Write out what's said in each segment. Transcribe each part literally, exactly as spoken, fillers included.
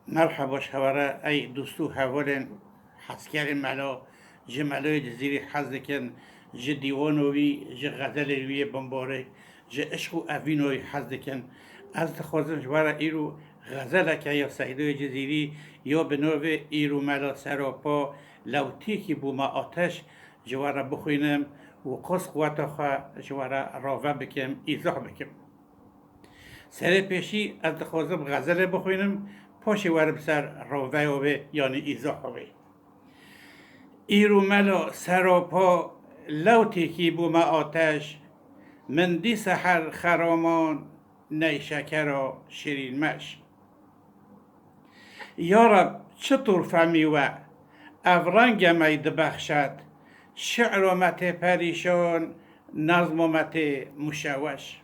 Merheba ji hewa re ey dost û hevalên hezkerê melo, ji meloyê Cizîrî hez dikin, ji dîwano wî, ji xezelên wî yê bimbarek, ji işq û evînoyê hez dikin. Ez dixwazim ji we re îro xezeleke ya Seydoyê Cizîrî ya bi navê Îro Melo Seropa lewtîkî bû me ateş ji we re bixwînim û qos quweta xwe ji we re rave bikim, îzah bikim. Serê pêşî ez dixwazim xezelê bixwînim, paşê werim ser raveya wê, yanî îzaha wê. Îro melo seropa lewtîkî bû me ateş, min dî seher xeraman ney şekera şirîn meş. Ya Reb, çi tûr femî we, ev renge mey dibexşet, şi'ro me tê perîşon, nazmo me tê muşeweş.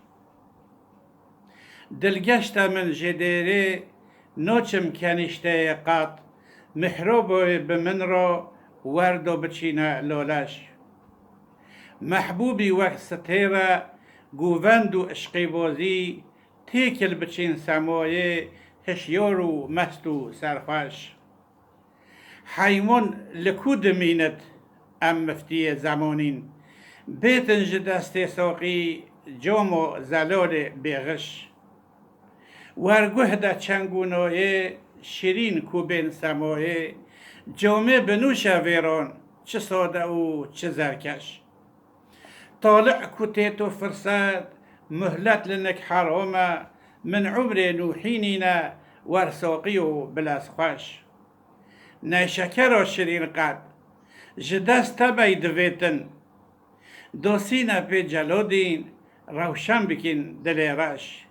Dilgeşte min ji dêrê, noçim kenîşteyê qat, mihroboyê bi min ro, werdo biçîne loleş. Mehbûbî wek sitêre, govend û işqîbozî, têkil biçîn semoyê, hişyor û mest û serxweş. Heywan li ku dimînit, em miftiyê zemonîn, bêtin ji destê soqî, como zelolê bêxiş. Werguh de çeng û noyê, şirîn ku bên semoyê, comê binûşe vêron, çi sode û çi zerkeş. Taliq ku tê to firset, muhlet li nik heram e, min umrê Nûhî nîne, wer soqî û bilez xweş. Ney şekero şirîn qet, ji dest te bey divêtin, dosîne pê celodîn, rewşen bikîn dilê reş.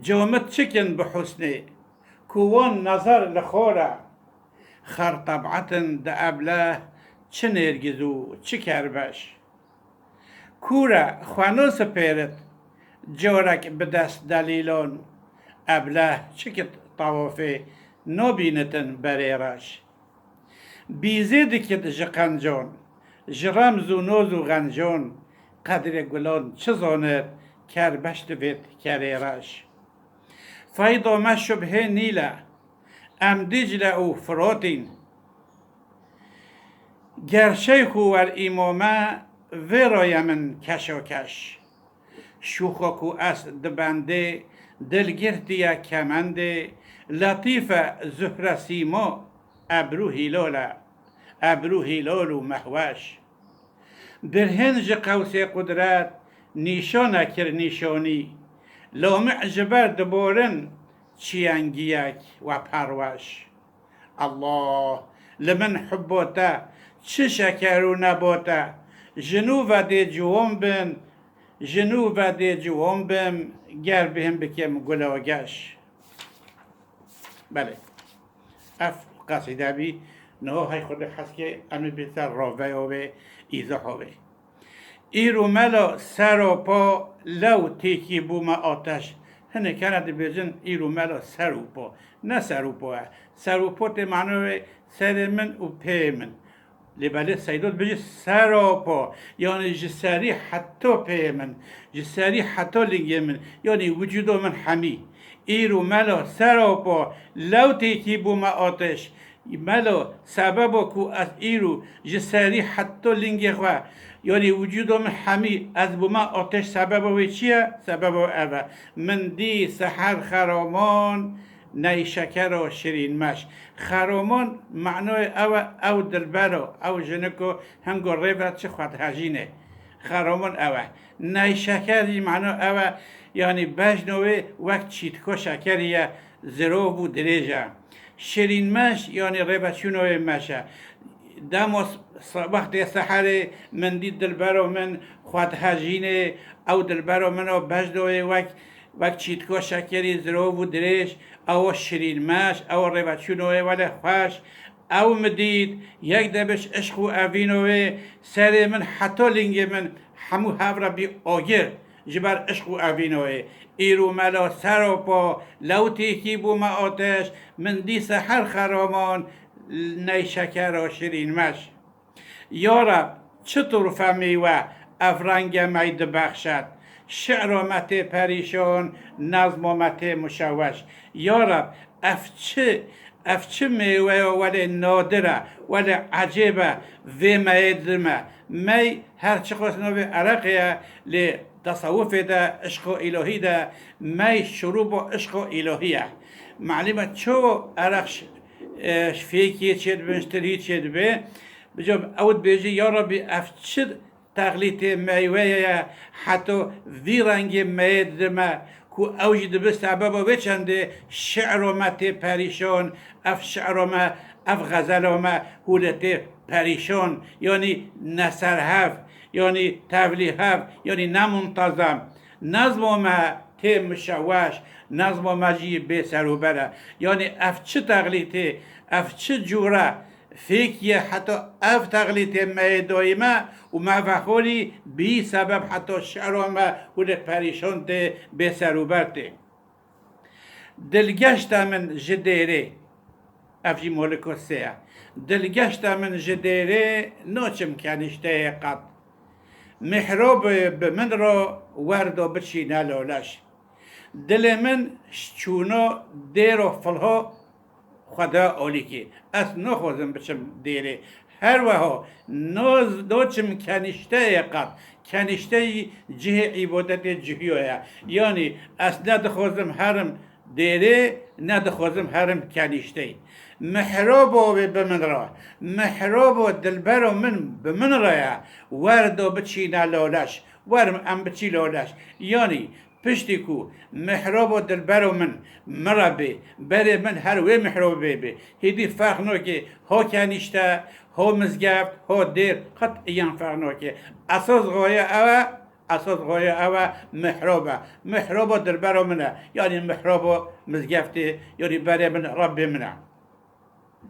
Comit çikin bi husnê, ku wan nazar li xor e. Xer teb'etin di ebleh, çi nêrgiz û çi kerbeş. Kûre xweno sipêrit, corek bi dest delîlon. Ebleh çikit tawafê, nobînitin berê reş. Bîzê dikit ji qencon, ji remz û noz û xencon, qedrê gulon çi zonit, kerbeş divêt kerê reş. Feydo me şubhê Nîl e, em Dîcle û Firotîn. Ger şeyx û wer îmo me, vêro ye min keşokeş. Şûxo ku est di bendê, dilgirtiye kemendê, letîfe zuhre sîmo, ebrû hîlol e, ebrû hîlol û mehweş. Birhên ji qewsê qudret, nîşone kir nîşonî, lomî ji ber diborin, çiyengiyek we perweş. Allah, li min hubbo te, çi şeker û nebot e, ji nû ve dê ciwan bin, ji nû ve dê ciwan bim, ger bihim bikim gulo geş. Belê. Ev qesîde bî, niha hey Xwedê hez ke em ê bê ser raveya wê, îzaha wê. Îro melo sero po, lew têkî bû me ateş. Hinek hene dibêjin îro melo ser û po. Ne ser û po e. Ser û po tê mano wê serê min û pê min. Lê belê Seydo dibêje sero po. Yanî ji serî heto pê min. Ji serî heto lingê min. Yanî wicûdo min hemî. Îro melo sero po, lew têkî bû me ateş. Melo, sebebo ku ez îro ji serî heto lingê xwe, yanî wicûdo min hemî ez bûme ateş, sebebo wê çi ye? Sebebo ev e. Min dî seher xeramon, ney şekero şirîn meş. Xeramon manoyê ew e, ew dilbero, ew jiniko hingo rê ve çi xwe dihejînê. Xeramon ew e. Ney şeker jî mano ew e, yanî bejno wê wek çîtko şekerî ye, zirov û dirêj e. Şirîn meş, yanî rêveçûno wê meş e. Demo s-, s-, wextê seherê min dît dilbero min xwe dihejînê, ew dilbero min o bejno wê wek, wek çîtko şekerî zirov û dirêj, ew o şirîn meş, ew o rêveçûno wê welê xweş. Ew mi dît, yek debiş işq û evîno wê, serê min heto lingê min hemû hev re bî agir, ji ber işq û evîno wê. Îro melo sero po, lew têkî bû me ateş, min dî seher xeramon, ney şekero şirîn meş. Ya Reb, çitur femî we, ev renge mey dibexşet. Şi'ro me tê perîşon, nazmo me tê muşeweş. Ya Reb, Ev çi, ev çi mêwe ye welê nadir e, welê ecêb e, vê meyê didime. Mey her çiqas navê ereqê ye, lê tesewufê de, işqo îlohî de, mey şurûbo işqo îlohî ye. Malûm e ço ereq ş-, e, fêkiyê çêdibin, ji tirhî çêdibe. Bico ew dibêje, ya Rabbî, ev çi texlîtê meywe ye, heto vî rengê meyê didime, ku ew jî dibe sebeba vê çendê şi'ro me tê perîşon, ev şi'ro me, ev xezelo me hûlê tê perîşon, yanî neserhev, yanî tevlîhev, yanî nemuntezem. Nezmo me tê mişeweş, nezmo me jî bê serûber e. Yanî ev çi texlîtê, ev çi cûre fêkiye, heta ev texlîtê me yê dayî me û me vexwelî bî sebeb heta şi'ro me hûlê perîşon tê, bê serûber tê. Dilgeşta min ji dêrê, ev jî moliko sê ye. Dilgeşta min ji dêrê, noçim kenîşteyê qet. Mihrobê bi min ro werdo biçîne loleş. Dilê min ji çûno dêro filho xwe da olîkî. Ez naxwazim biçim dêrê. Her weho noz-, noçim kenîşteyê qet. Kenîşteyî cihê îbadetê cihiyo ye. Yanî ez ne dixwazim herim dêrê, ne dixwazim herim kenîşteyî. Mihrobo wê bi min re, mihrobo dilbero min bi min re ye. Werdo biçîne loleş. Werim em biçî loleş. Yanî piştî ku mihrobo dilbero min min re bê, berê min her wê mihrobê bê. Hêdî ferq nake ho kenîşte, ho mizgeft, ho dêr, qet iyan ferq nake. Esas gaye ew e, esas gaye ew e, mihrob e. Mihrobo dilbero min e. Yanî mihrobo mizgeftê, yanî berê min, Rebbê min e.